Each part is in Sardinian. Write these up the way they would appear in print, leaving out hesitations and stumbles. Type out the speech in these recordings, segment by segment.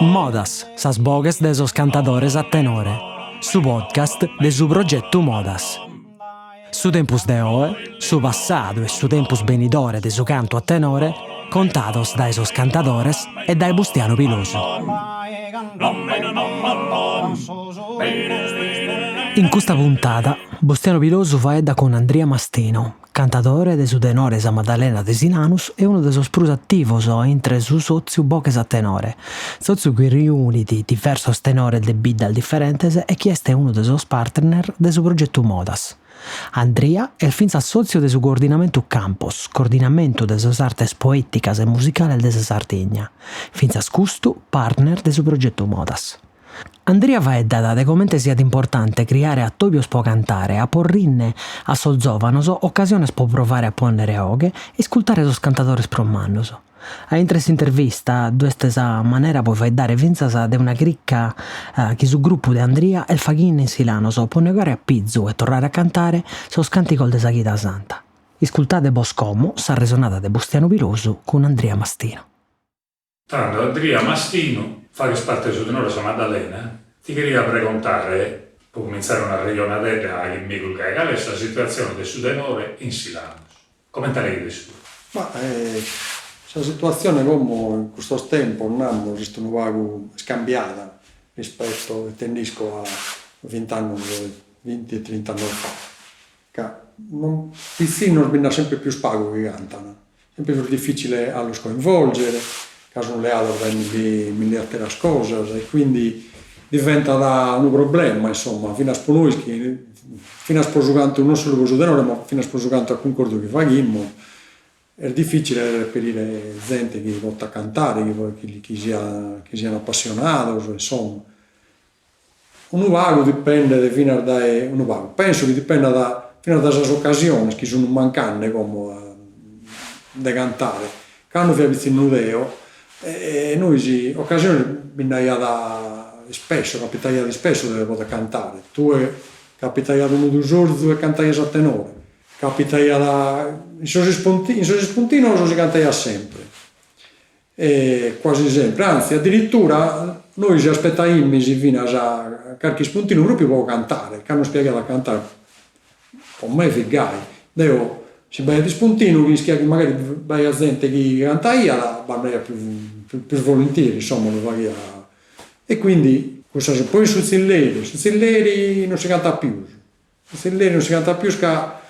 Modas, sas boghes de sos cantadores a tenore, su podcast de su progetu Modas. Su tempus de oe, su passadu e su tempus benidore de su cantu a tenore contados dae sos cantadores e dae Bustianu Pilosu. In custa puntada Bustianu Pilosu faeddat cun Andria Mastino, cantadore de su tenore Sa Madalena de Silanus e unu de sos prus ativos intre su sòtziu Boghes a Tenore, sòtziu chi riunit diversos tenores de biddas diferentes e chi est unu de sos partner de su progetu Modas. Andria est fintzas sòtziu de su Coordinamentu Campos, coordinamentu de sas artes poèticas e musicales de sa Sardigna, fintzas custu partner de su progetu Modas. Andria faeddat de comente siat importante criare atòbios po cantare, aporrinne a sos zòvanos ocasiones po provare a pònnere 'oghe e iscultare sos cantadores prus mannos. A intre s'intervista ddu est sa manera po faeddare fintzas de una crica chi su grupu de Andria est faghinde in Silanos po nde 'ogare a pizu e torrare a cantare sos càntigos de sa Chida Santa. Iscultade bos como s'arresonada de Bustianu Pilosu cun Andria Mastino. Tando, Andria Mastino, faghes parte de su tenore Sa Madalena, ti cheria pregontare, pro cumintzare un'arrejonadedda chin megus gai, cale est sa situatzione de su tenore in Silanos? Comente la 'ides tue? Ma sa situatzione como in custos tempos, namus, est unu pagu, est cambiada rispetto, ite nd'isco, a vint'annos, vinti e trint'annos fa, ca non pitzinnos bi nd'at sempre pius pagu chi cantan, sempre pius difficile a los coinvolgere, ca sun leados dae milli milli atteras cosas e quindi diventat unu problema insomma, finas pro nois chi finas pro su cantu non solu pro su tenore ma finas pro su cantu a cuncordu chi faghimus, est difficile reperire zente chi potat cantare, chi chi sia chi sian appassionados insomma Unu pagu dipendet finas dae, unu pagu, penso chi dipendat finas dae sas ocasiones chi sun mancande como de cantare. Cando fia pitzinnu deo nois ocasiones bi nd'aiat ispesso, capitaiat ispesso de poder cantare, tue capitaiat unu tusorzu e cantaias a tenore, capitaiat in sos in sos ispuntinos si cantaiat sempre E quasi sempre, anzi addirittura nois aspetaimis finas a carchi ispuntinu propriu po cantare, ca nos piaghiat a cantare, po me fit gai, deo si b'aiat ispuntinu chi ischia chi magari b'aiat zente chi cantaiat b'andaia pius pius volentieri, insomma lu faghia e quindi cussas, poi su tzilleri, su tzilleri non si cantat pius Su tzilleri non si cantat pius ca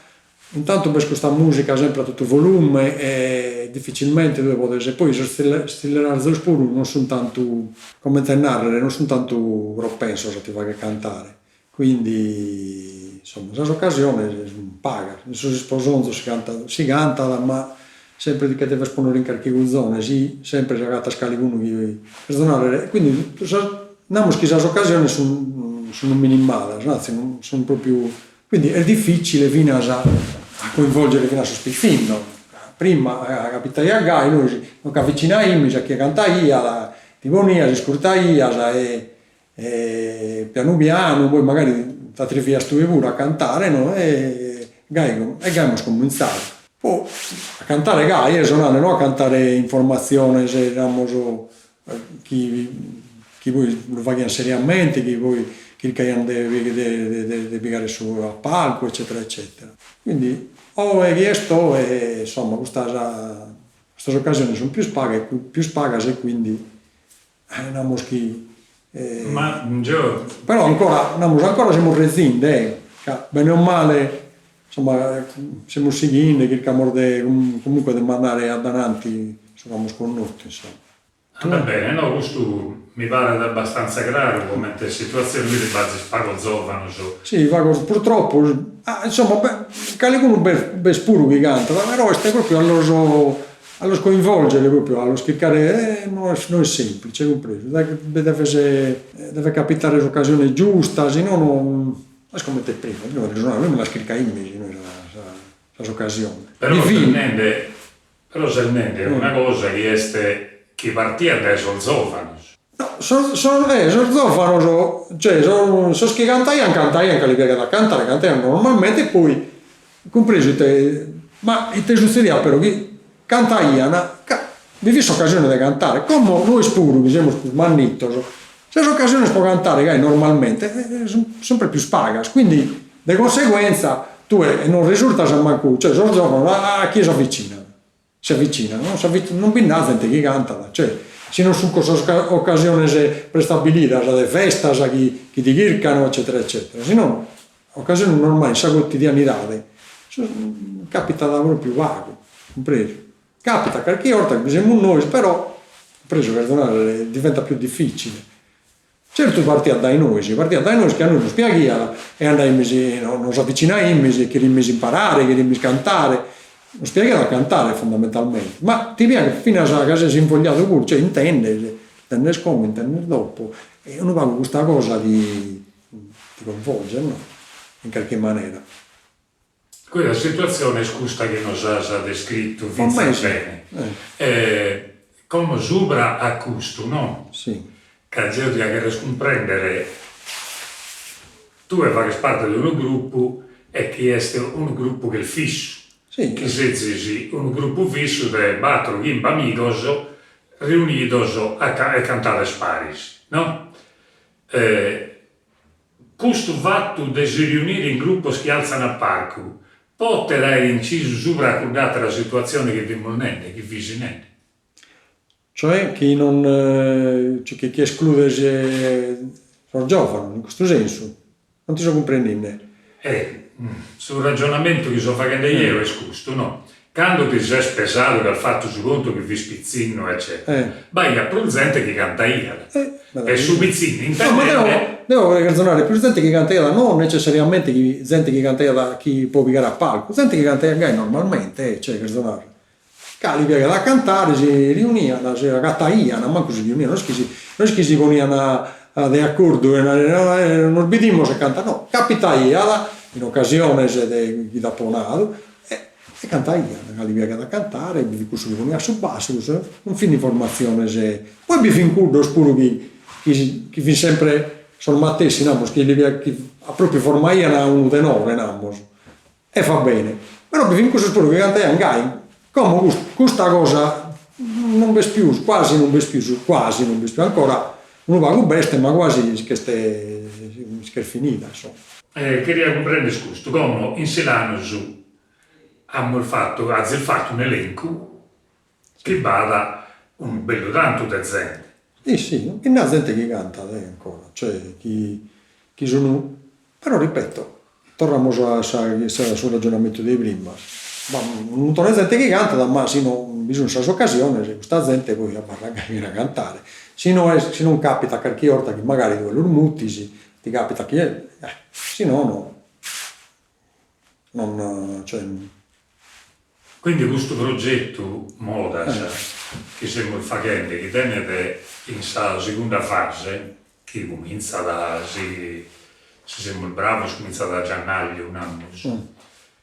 intantu b'est custa musica sempre a totu volume e difficilmente tue podes, e poi sos tzillerarzos puru non sun tantu, comente narrer, non sun tantu propensos a ti fagher cantare, quindi insomma sas ocasiones sun pagas, in sos isposonzos si cantat si cantat ma sempre ti che deves ponner in carchi cuzone, si sempre si agatas calicunu chi, est a narrer, quindi sas namus chi sas ocasiones sun sun minimadas, anzi sun propriu, quindi est difficile finas a coinvolgere finas sos pitzinnos, prima capitaiat gai, nois nos ch'avvicinaimis a chie cantaiat, ti ponias, iscurtaias e e pianu pianu poi magari t'atrivias tue puru a cantare no e gai e gai amus cominzadu. Poi a cantare gai e sonande no a cantare in formatziones namus chi chi poi lu faghian seriamente chi poi chircaian de de de pigare su a palcu eccetera eccetera. Quindi oe chi est oe insomma custas custas ocasiones sun pius pagas pius pagas e quindi Namus chi Ma geo. Però ancora, namus, ancora semus rezinde, eh, ca bene o male, insomma, semus sighinde, chircamus de comunque de mandare a dananti su ch'amus connotu, insomma. Andat bene, no, custu mi paret abbastanza craru comente situatzione, quindi b'azis pagos zovanos. Si, pagos, purtroppo, ah, insomma, beh, calicunu b'est puru chi cantat, però est propriu a los A los coinvolgere propriu, a los chircare no est no est semplice, cumpresu, bi deves devet capitare s'occasione giusta, si nono no est comente prima, prima nois las chircaimis nois sas ocasiones. Però ses nende, però ses nende una cosa chi est chi partiat dae sos zovanos. No, sos sos eh sos zovanos, cioè sos sos chi cantaian cantaian ca li piaghiat a cantare, cantaian normalmente e poi Cumpresu ite, ma ite sutzediat però, chi cantaian ca. Bi fit s'occasione de cantare, como nois puru chi semus prus mannitos, sas ocasiones pro cantare gai normalmente sunt sempre pius pagas, quindi de conseguenza tue non risurtas mancu, cioè sos giovanos a chie s'avvicinat Si avvicinat, non s'avvicinat, non bi nd'at zente chi cantat, cioè si non sunt cussas ocasiones prestabilidas de festas chi chi ti chircan eccetera eccetera, si no ocasiones normales in sa quotidianidade capitat propriu pagu, cumpresu? Capitat carchi 'orta chi bi semus nois, però, cumpresu, cherzo narrer, diventat pius difficile. Certu partiat dae nois, partiat dae nois chi a nois nos piaghiat e andaimis, nos avvicinaimis e cherimis imparare, cherimis cantare, nos piaghiat a cantare fondamentalmente, ma ti piaghet finas ca ses invogliadu puru, cioè intendes, intendes como, intendes dopo e unu pagu custa cosa ti ti coinvolge no, in carchi manera. Quindi sa situatzione est custa chi nos as descritu fintzas bene. E como subra a custu, no? Si. Ca jeo dia cherrer cumprendere, tue faghes parte de unu grupu e chi est unu grupu chi est fissu, chi sezis unu grupu fissu de battor chimbe amigos riunidos e cantades paris, no? Custu fatu de si riunire in grupos chi altzan a parcu potet aer incisu subra a cudd'àtera situatzione chi fimus nende, chi fis nende. Cioè chi non, cioè chi escludes sos giovanos, in custu sensu? Non ti so cumprendinde. E su ragionamentu chi so faghende jeo est custu, no? Cando ti ses pesadu chi as fatu su contu chi fis pitzinnu eccetera, b'aiat prus zente chi cantaiat e su pitzinnu intendende. No, ma deo, deo cherzo narrer prus zente chi cantaiat, non necessariamente chi zente chi cantaiat chi po pigare a palcu, zente chi cantaiat gai normalmente, cioè cherzo narrer. Ca li piaghiat a cantare, si riunian, si agataian, mancu si riunian, no est chi si no est chi si ponian de acordu e naraian nos bidimus e canta, no, capitaiat in ocasiones de chi t'apo nadu e cantaian, ca li piaghiat a cantare, bi fit cussu chi poniat su bassu, cussu, non fin formatziones, poi bi fin cuddos puru chi chi chi fin sempre sos matessi, namus, chi li chi propriu formaian unu tenore, namus, e va bene, però bi fin cussos puru chi cantaian gai, como custa cosa non b'est pius, quasi non b'est pius, quasi non b'est pius, ancora unu pagu b'est ma quasi si ch'est si ch'est finida insomma. E cheria cumprender custu, como in Silanus amus fatu, azis fatu un'elencu chi b'at unu bellu tantu de zente. Si si, bi nd'at zente chi cantat ancora, cioè chi chi sun, però ripeto, torramus a sa su ragionamentu de prima, b'at unu muntone 'e zente chi cantat ma si no bi sun sas ocasiones custa zente poi abarrat gai chena cantare, si no est si non capitat carchi 'orta chi magari tue los mutis, ti capitat chi si no no non cioè. Quindi custu progetu Modas chi semus faghende, chi tenet in sa segunda fase, chi cumintzat si si semus bravos cumintzat a giannagliu namus,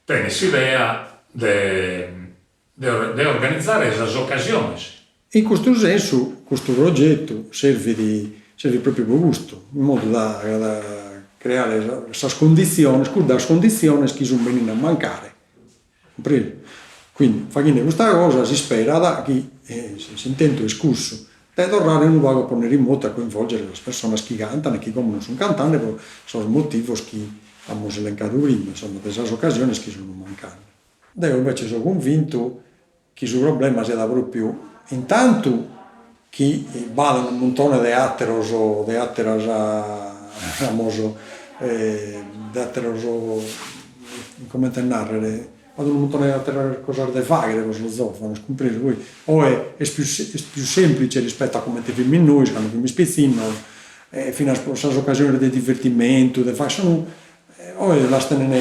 tenet s'idea de de organizare sas ocasiones. In custu sensu custu progetu servit servit propriu pro custu, in modu da creare sas cunditziones, cuddas cunditziones chi sun beninde a mancare, cumpresu? Quindi faghende custa cosa s'isperat chi s'intentu est cussu, de torrare unu pagu a ponnere in motu e a coinvolgere sas personas chi cantan e chi como non sun cantende pro sos motivos chi amus elencadu prima, insomma, de sas ocasiones chi sun mancande. Deo invece so cunvintu chi su problema siat propriu intantu chi b'at unu muntone de àteros de àteras namus de àteros comente narrer b'at unu muntone de àteras cosas de fagher pro sos zòvanos, cumpresu, poi oe est pius est pius semplice rispetto a comente fimis nois cando fimis pitzinnos e finas pro sas ocasiones de divertimentu de fagher sun Oe las tenen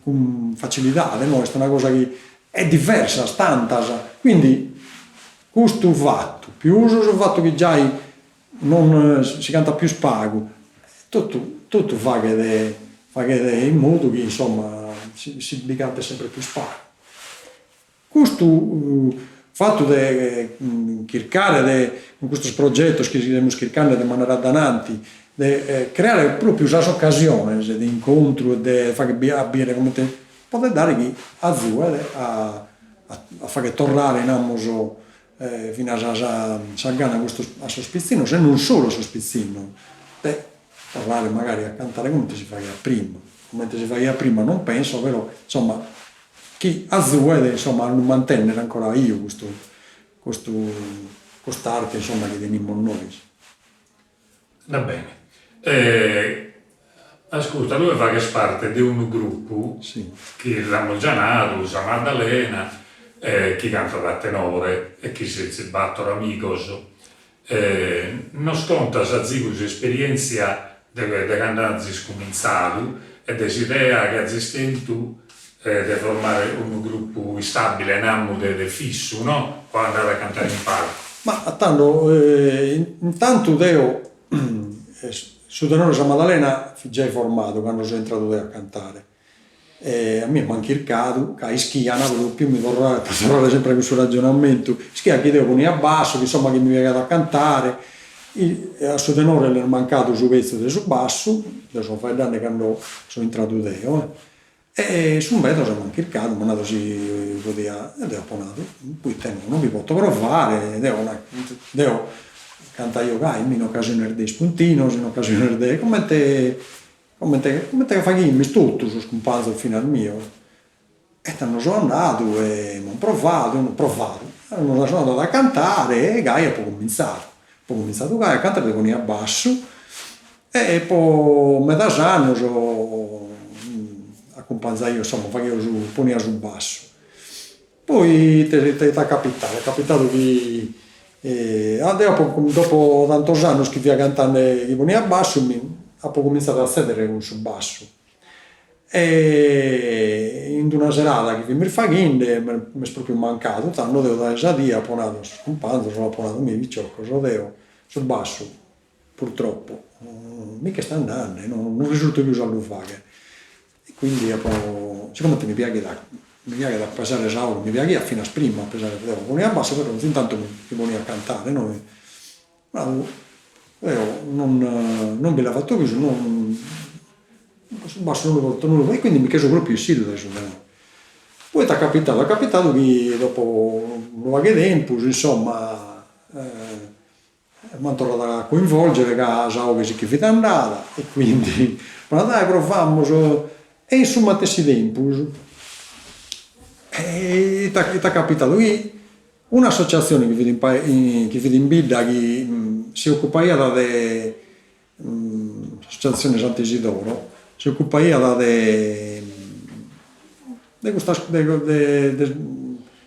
cun facilidade, no, est una cosa chi est diversas, tantas, quindi custu fatu, pius su fatu chi giai non si cantat pius pagu, totu totu faghet faghet in modu chi insomma si si bi cantet sempre pius pagu. Custu fatu de chircare de, cun custos progetos chi semus chirchende de mandare a dananti, de creare pròpiu sas ocasiones de incontru e de fagher a bìdere comente, podet dare chi azuet a. a fagher torrare, namus, finas sa sa gana a custos a sos pitzinnos e non solu a sos pitzinnos, de torrare magari a cantare comente si faghiat prima, comente si faghiat prima non penso però insomma chi azuet insomma a lu mantennere ancora 'iu custu custu cust'arte insomma chi tenimus nois. Va bene. Ascurta, tue faghes parte de unu grupu chi l'amus già nadu, sa Maddalena, chi cantat a tenore e chi sezis bator amigos. Nos contas azigu s'esperientzia de de cando azis cumintzadu e de s'idea chi azis tentu de formare unu grupu istabile, namu de de fissu, no, pro andare a cantare in palcu. Ma tando intantu deo su tenore Sa Madalena fit giai formadu cando so intradu deo a cantare e a mie m'an chircadu ca ischian propriu, mi torrare pro torrare sempre a cussu ragionamentu, ischian chi deo ponia bassu, chi insomma chi mi piaghiat a cantare, a su tenore l'est mancadu su pezzu de su bassu, deo so faeddende cando so intradu deo E sun bennidos e m'an chircadu, m'an nadu si podia, e deo apo nadu, poite no, non bi poto provare, deo deo cantaio gai, in ocasiones de ispuntinos, in ocasiones de, comente comente comente faghimis totus sos cumpanzos finas mios. E tando so andadu e m'an provadu, provadu, so andadu a cantare e gai apo cuminzadu, apo cuminzadu gai a cantare, deo ponia bassu E po medas annos acumpanzaio, insoma, faghiaus ponia su bassu. Poi ite ite est capitadu, est capitadu chi deo apo dopo tantos annos chi fia cantende chi ponia bassu mi apo cuminzadu a tzedere cun su bassu e in d'una serada chi fimus faghende m'est propriu mancadu, tando deo dae sa die apo nadu a sos cumpanzos, apo nadu, mi piciocos, deo su bassu purtroppo mi ch'est andende, non risulto pius a lu fagher e quindi apo, sigomente mi piaghet mi piaghet a pesare sa 'oghe, mi piaghiat finas prima a pesare deo ponia bassu però onzi tantu mi ponia a cantare no, ma deo non non bi la fatto pius non su bassu non lu potto non lu e quindi mi che so propriu 'essidu dae su tenore. Poi ite est capitadu, est capitadu chi dopo unu pagu 'e tempus insomma M'ant torradu a coinvolgere ca sa 'oghe si che fit andada e quindi m'ant nadu dai provamus e in su matessi tempus ite est capitadu chi un'associazione chi fit in chi fit in bidda chi si occupaiat de s'associazione Sant'Isidoro si occupaiat de de custas de de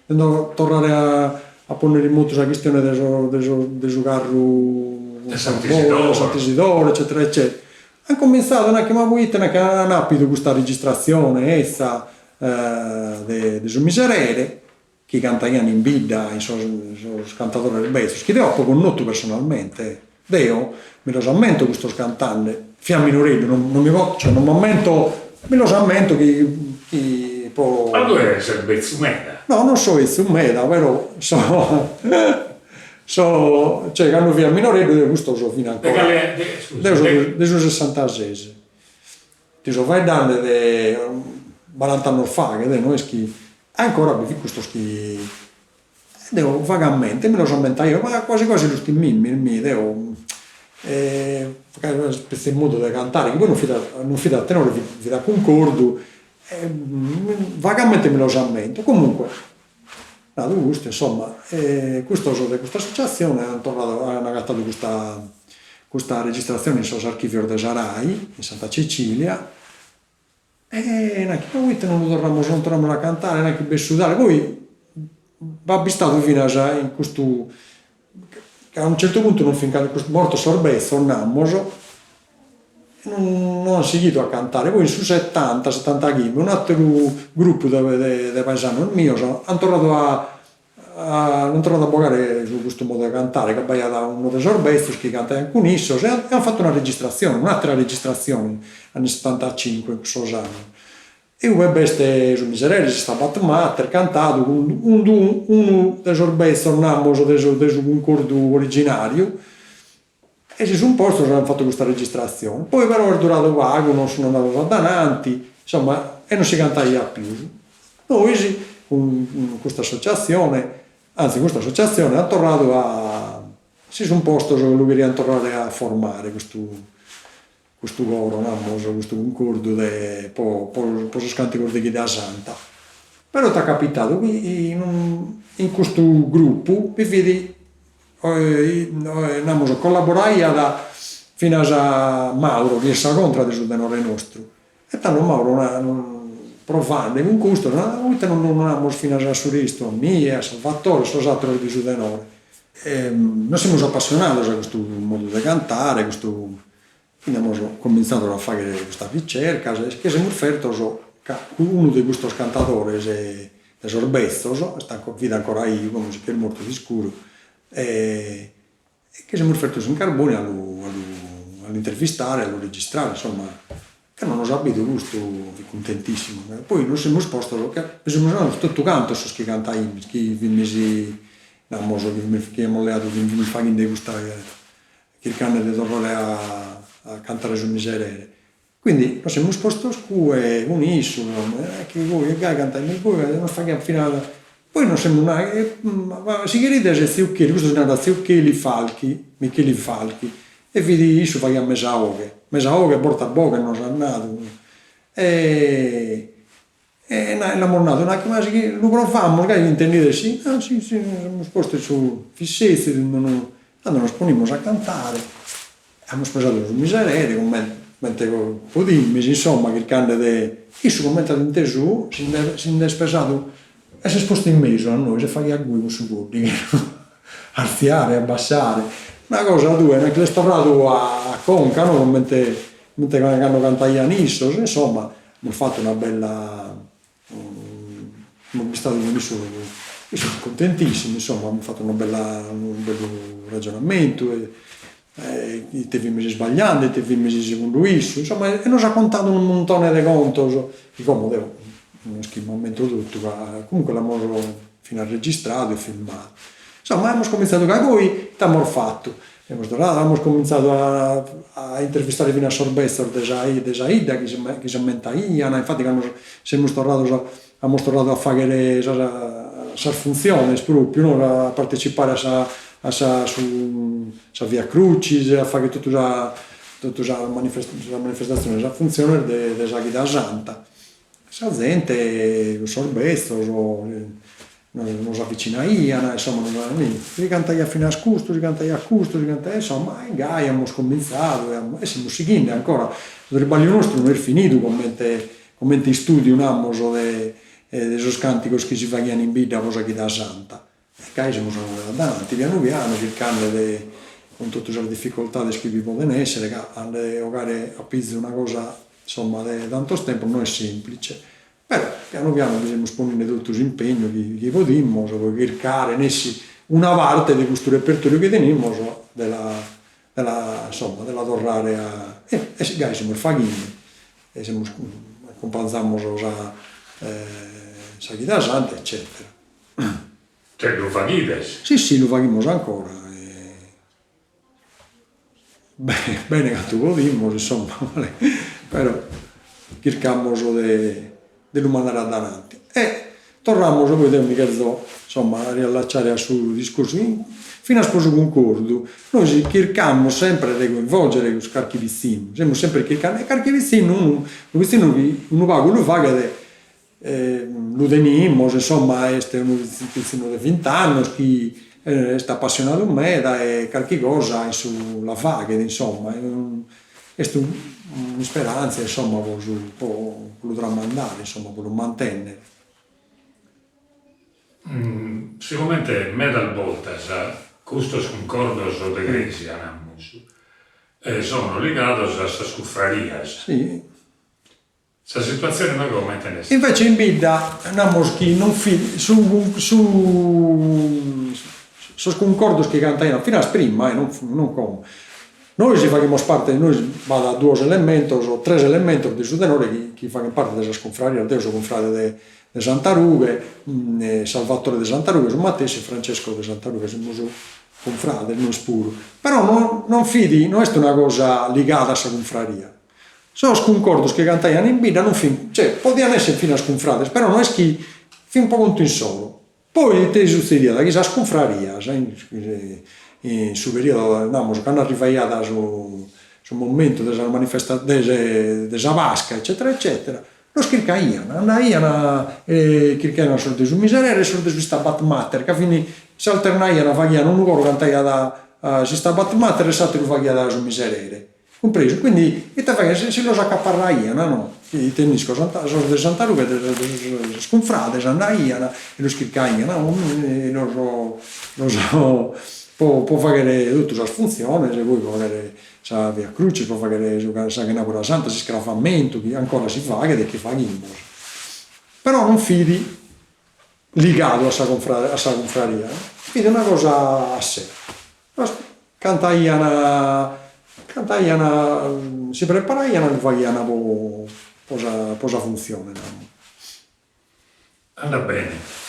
de torrare a a ponnere in motu sa chistione de sos de sos de su carru de Sant'Isidoro Sant'Isidoro eccetera eccetera an cominzadu nachi ma poite nachi an apidu custa registratzione 'etza de de su Miserere chi cantaian in bidda in sos sos cantadores betzos chi deo apo connotu personalmente deo mi los ammento custos cantende fia minoreddu non non mi poto cioè non m'ammento mi los ammento chi chi po Ma tue ses betzu meda. No non so 'etzu meda però so so cioè cando fia minoreddu deo custos fin ancora De cale de scusa deo so de su sessantases Ti so faeddende de barant'annos faghet, no est chi ancora bi fin custos chi deo vagamente mi los ammentaio, ma quasi quasi los timimis mi, deo una ispetzie 'e modu de cantare chi poi non fit non fit a tenore fit a cuncordu e vagamente mi los ammento, comunque nadu custu insomma custos de custa associazione ant torradu ant agatadu custa custa registrazione in sos archivios de sa Rai in Santa Cecilia e nachi ma poite non lu torramus non torramus a cantare nachi b'est su tale poi b'at bistadu finas in custu ca a unu certu puntu non fin mortos sos betzos namus non ant sighidu a cantare, poi in su setanta, setantachimbe, un'ateru grupu de de paesanos mios ant torradu a ant torradu a bogare su custu modu de cantare, ca b'aiat unu de sos betzos chi cantaiat cun issos e ant fatu una registratzione, un'atera registratzione, anni setantacinque in cussos annos, e ue b'est su Miserere, Stabat Mater, cantadu cun unu de sos betzos, namus, de su de su cuncordu originariu E si sun postos e an fatu custa registratzione, poi però est duradu pagu, non sun andados addananti, insomma, e non si cantaiat pius. Nois cun custa associatzione, anzi custa associatzione at torradu a, si sun postos lu cherian torrare a formare custu custu coro, namus, custu cuncordu de po po sos cantigos de Chida Santa. Però ite at capitadu chi in in custu gruppu bi fit namus collaboraiat finas Mauro chi est sa contra de su tenore nostru E tando Mauro provande cun custos narat, proite non lu namus finas a su restu, a mie, a Salvatore, a sos ateros de su tenore. E nos semus appassionados a custu modu de cantare, custu, quindi amus cominzadu a fagher custas ricercas e che semus fertos ca unu de custos cantadores de sos bezzos, est fit ancora 'iu, como si ch'est mortu s'iscuru, e E che semus fertos in Carbonia a lu a lu a l'intervistare, a lu registrare, insomma, cando nos at bidu custu fit cuntentissimu, poi nos semus postos, ca bi semus andados totu cantos sos chi cantaimus, chi fimis, namus, chi amus leadu, chi fimus faghende custa, chirchende de torrare a a cantare su Miserere. Quindi nos semus postos cue cun issu, e chi goi e gai cantaimus goi e nos faghiat finas, poi nos semus nau, ma si cherides tziu Cheli, custu si narat tziu Cheli Falchi, Micheli Falchi, e fit issu faghiat mesa 'oghe, mesa 'oghe borta boghe nos at nadu e e l'amus nadu, nachi ma si lu provamus gai l'intendides, si ah si si nos semus postos issu fit setzidu in unu, tando nos ponimus a cantare Amus pesadu su Miserere comente podimis, insomma, chirchende de. Issu comente at intesu si nde si nd'est pesadu e s'est postu in mesu a nois e faghiat goi cun su poddighe, artziare, abbassare, una cosa tue, nche l'est torradu a conca no, comente comente cando cantaian issos, insomma, amus fatu una bella Semus bistados cun issu, issu fit cuntentissimu, insomma, amus fatu una bella unu bellu ragionamentu e ite fimis isbagliende, ite fimis segundu issu, insomma, e nos at contadu unu muntone de contos chi como deo no est chi m'ammento totu ca comunque l'amus finas registradu e filmadu. Insomma amus cominzadu ca poi ite amus fatu Semus torrados, amus comintzadu a intervistare finas sos betzos de sa de sa 'idda chi si chi s'ammentaian, infati cando semus torrados amus torradu a fagher sas sas funtziones propriu no, a partecipare a sa a sa su sa Via Crucis, a fagher totu sa totu sas sas manifestatziones, sas funtziones de de sa Chida Santa. Sa zente, sos betzos nos avvicinaian, insomma si cantaiat finas custu, si cantaiat custu, si cantaiat, insomma e gai amus cominzadu e semus sighende ancora, su tribagliu nostru no est finidu comente comente istudiu namus de de sos cantigos chi si faghian in bidda pro sa Chida Santa, e gai semus andende adanti pianu pianu chirchende de cun totu sas dificoltades chi bi poden essere ca a nde 'ogare a pizu una cosa insomma de tantos tempos no est semplice Però pianu pianu bi semus poninde totu s'impegnu chi chi podimus pro chircare nessi una parte de custu repertoriu chi tenimus de la de la insomma de la torrare a e gai semus faghinde e semus acumpanzamus sa sa Chida Santa eccetera. Cioè lu faghides? Si si lu faghimus ancora Bene cantu podimus, insomma, però chircamus de de lu mandare a davanti. E torramus, poi deo mi cherzo, insomma, riallacciare a su discursu, finas pro su cuncordu, nois chircamus sempre de coinvolgere carchi pitzinnu, semus sempre chirchende, e carchi pitzinnu, unu pitzinnu chi unu pagu lu faghet Lu tenimus, insomma, est unu pitzinnu de vint'annos chi est apassionadu meda e carchi cosa issu la faghet, insomma, est un'isperantzia, insomma, pro su pro lu tramandare, insomma, pro lu mantennere. Sigomente medas boltas custos cuncordos de crèsia, namus, sono ligados a sas cufrarias. Si Sa situatzione inoghe comente est? Invece in bidda namus chi non fit su su sos cuncordos chi cantaian finas prima eh non non como, nois faghimus parte, nois b'at duos elementos tres elementos de su tenore chi chi faghen parte de sas cunfrarias, deo so cunfrade de de Santa Rughe, Salvatore de Santa Rughe su matessi e Francesco de Santa Rughe, semus cunfrades nois puru, però no non fit no est una cosa ligada a sa cunfraria Sos cuncordos chi cantaian in bidda non fin, cioè, podian esser finas cunfrades, però no est chi Fin po contu insoro. Poi ite sutzediat, chi sas cunfrarias in su periodo, namus, cando arrivaiat su su momentu de sas manifesta de de sa Pasca eccetera eccetera, los chircaian, andaian e chircaian sos de su Miserere e sos de su Stabat Mater, ca fin s'alternaian, faghian unu coro cantaiat s'Istabat Mater e s'ateru faghiat su Miserere Cumpresu? Quindi ite faghian, si los acaparraian no, ite nd'isco sos de Santa Rughe sos cunfrades andaian e los chircaian e los los po po fagher totu sas funtziones, poi po fagher sa Via Crucis, po fagher su sa Chenabura Santa, s'iscravamentu chi ancora si faghet e chi faghimus. Però non fit ligadu a sa a sa cunfraria, fit una cosa a sé. Cantaian cantaian si preparaian e lu faghian po po sa po sa funtzione namus. Andat bene.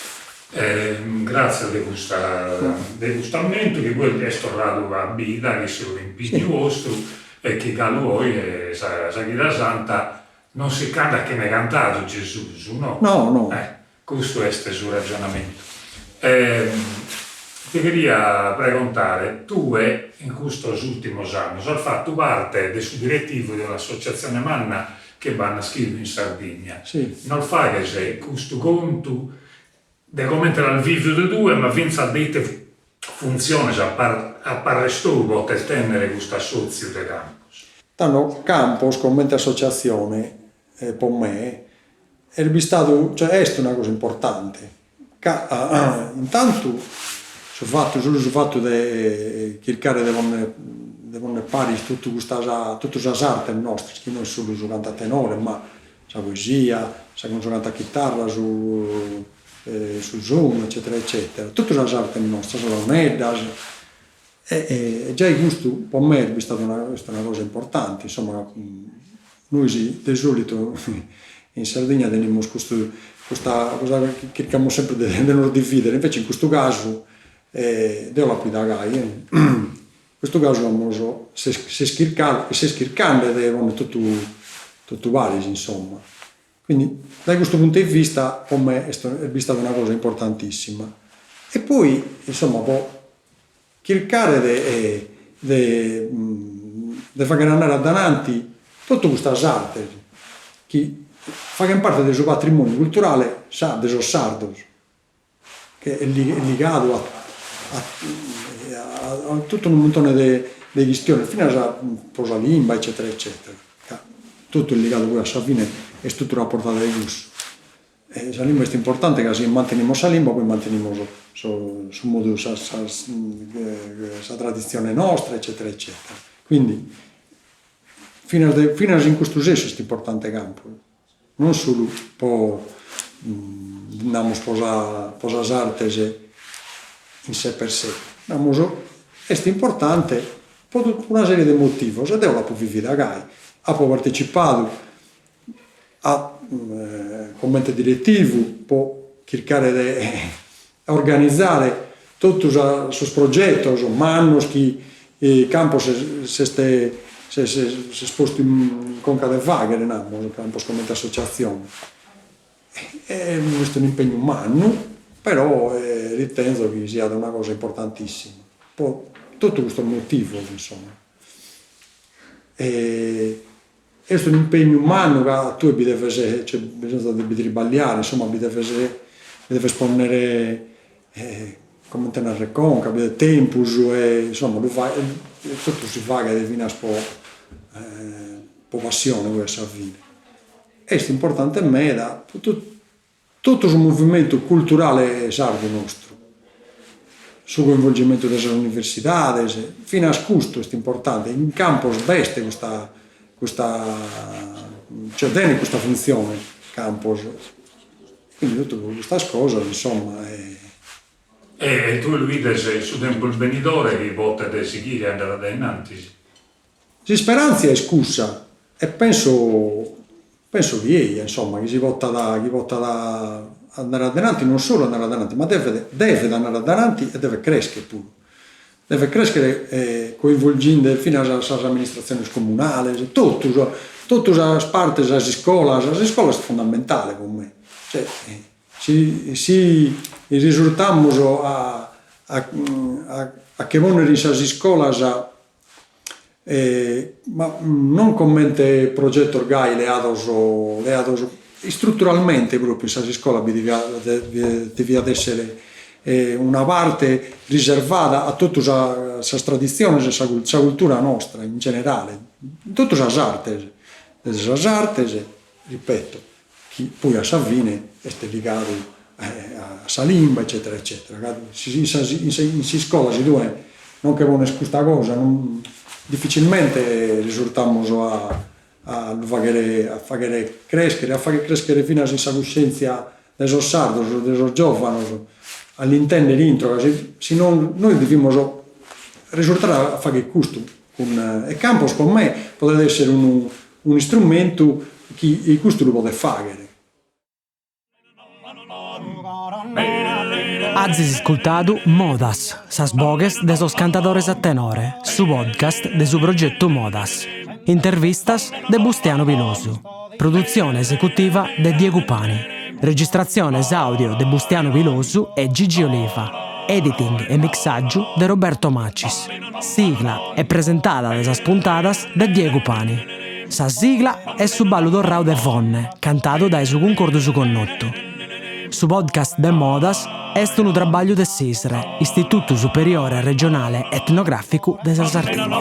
Gràtzias de custa de custu ammentu chi poi est torradu a bida chin su impignu 'ostru e chi galu oe sa sa Chida Santa non si ch'andat chene cantadu Gesùs, no? No, no. Custu est su ragionamentu. Ti cheria pregontare, tue in custos ùrtimos annos as fatu parte de su diretivu de un'associatzione manna chi b'at naschidu in Sardigna. Nos faghes custu contu de comente l'as vìvidu tue, ma fintzas de ite funtziones a parrer tou potet tènnere custu assòtziu de Campos? Tando, Campos comente associatzione, po me, est bistadu, cioè est una cosa importante, ca intantu su fatu, solu su fatu de chircare de ponner de ponner paris totu custas, totu sas artes nostras, chi no est solu su cantu a tenore, ma sa poesia, sa su cantu a chitarra, su su sonu eccetera eccetera, totu sas artes nostras, sas launeddas, e giai custu po me est bistadu una est una cosa importante, insomma nois de solitu in Sardigna tenimus custu custa cosa chi chircamus sempre de nos dividere, invece in custu casu deo l'apo 'ida gai in custu casu amus s'est chircadu e s'est chirchende de ponner totu totu paris insomma Quindi dae custu puntu 'e vista po me est est bistada una cosa importantissima. E poi insomma po chircare de de de fagher andare adananti totu custas artes chi faghen parte de su patrimoniu culturale de sos sardos che est ligadu a a totu unu muntone de de chistiones, finas pro sa limba eccetera eccetera, ca totu est ligadu poi a sa fine est totu raportadu a cussu. E sa limba est importante ca si mantenimus sa limba poi mantenimus su su modu sa sa sa traditzione nostra eccetera eccetera. Quindi finas de finas in custu sensu est importante Campos Non solu po, namus po sa po sas artes in se per se, namus est importante po totu una serie de motivos e deo l'apo vivida gai, apo partecipadu a comente diretivu po chircare de organizare totu sos progetos mannos chi Campos s'est s'est postu in conca de faghere, namus, Campos comente associatzione. Est un'impegnu mannu, però ritenzo chi siat una cosa importantissima, po totu custos motivos, insomma. Est un'impegnu mannu ca tue bi deves, cioè bisonzat de bi tribagliare, insomma bi deves bi deves ponnere comente narrer conca, bi devet tempus e insomma lu faghes, totu si faghet finas po po passione poi a sa fine. Est importante meda po Totu su movimentu culturale sardu nostru, su coinvolgimentu de sas universidades, finas custu est importante, in Campos b'est custa custa cioè tenet custa funtzione Campos, quindi totu custas cosas insomma. E tue lu 'ides su tempus benidore chi potet sighire a andare a dae innantis? S'isperàntzia est cussa e penso penso chi eja, insomma, chi si potat chi potat andare adenanti, non solu andare adenanti, ma devet devet andare adenanti e devet crèschere puru, devet crèschere coinvolgende finas sas amministratziones comunales, totu totu sas partes, sas iscolas, sas iscolas est fundamentale po me, cioè. Si si risurtamus a a che ponnere in sas iscolas ma non comente progetos gai leados leados istruturalmente propriu in sas iscolas bi deviat deviat essere una parte riservada a totu sas traditziones e sa sa cultura nostra in generale, in totu sas artes, de sas artes, ripeto, chi poi a sa fine est ligadu a sa limba eccetera eccetera, ca si in sas in s'iscola si tue non che pones custa cosa non dificilmente risurtamus a a lu faghere a faghere creschere, a fagher creschere finas in sa cuscientzia de sos sardos, de sos giovanos, a l'intender intro, ca si si non nois devimus risurtare a fagher custu cun e Campos po me podet esser unu un'istrumentu chi custu lu podet fagher. Azis iscultadu Modas, sas boghes de sos cantadores a tenore, su podcast de su progetu Modas. Intervistas de Bustianu Pilosu. Produtzione esecutiva de Diegu Pani. Registratziones àudio de Bustianu Pilosu e Gigi Oliva. Editing e mixàgiu de Roberto Macis. Sigla e presentada de sas puntadas de Diegu Pani. Sa sigla est su ballu torrau de Fonne, cantadu dae su Cuncordu Su Connotu. Su podcast de Modas est unu trabagliu de s'ISRE, Istitutu Superiore Regionale Etnogràficu de sa Sardigna.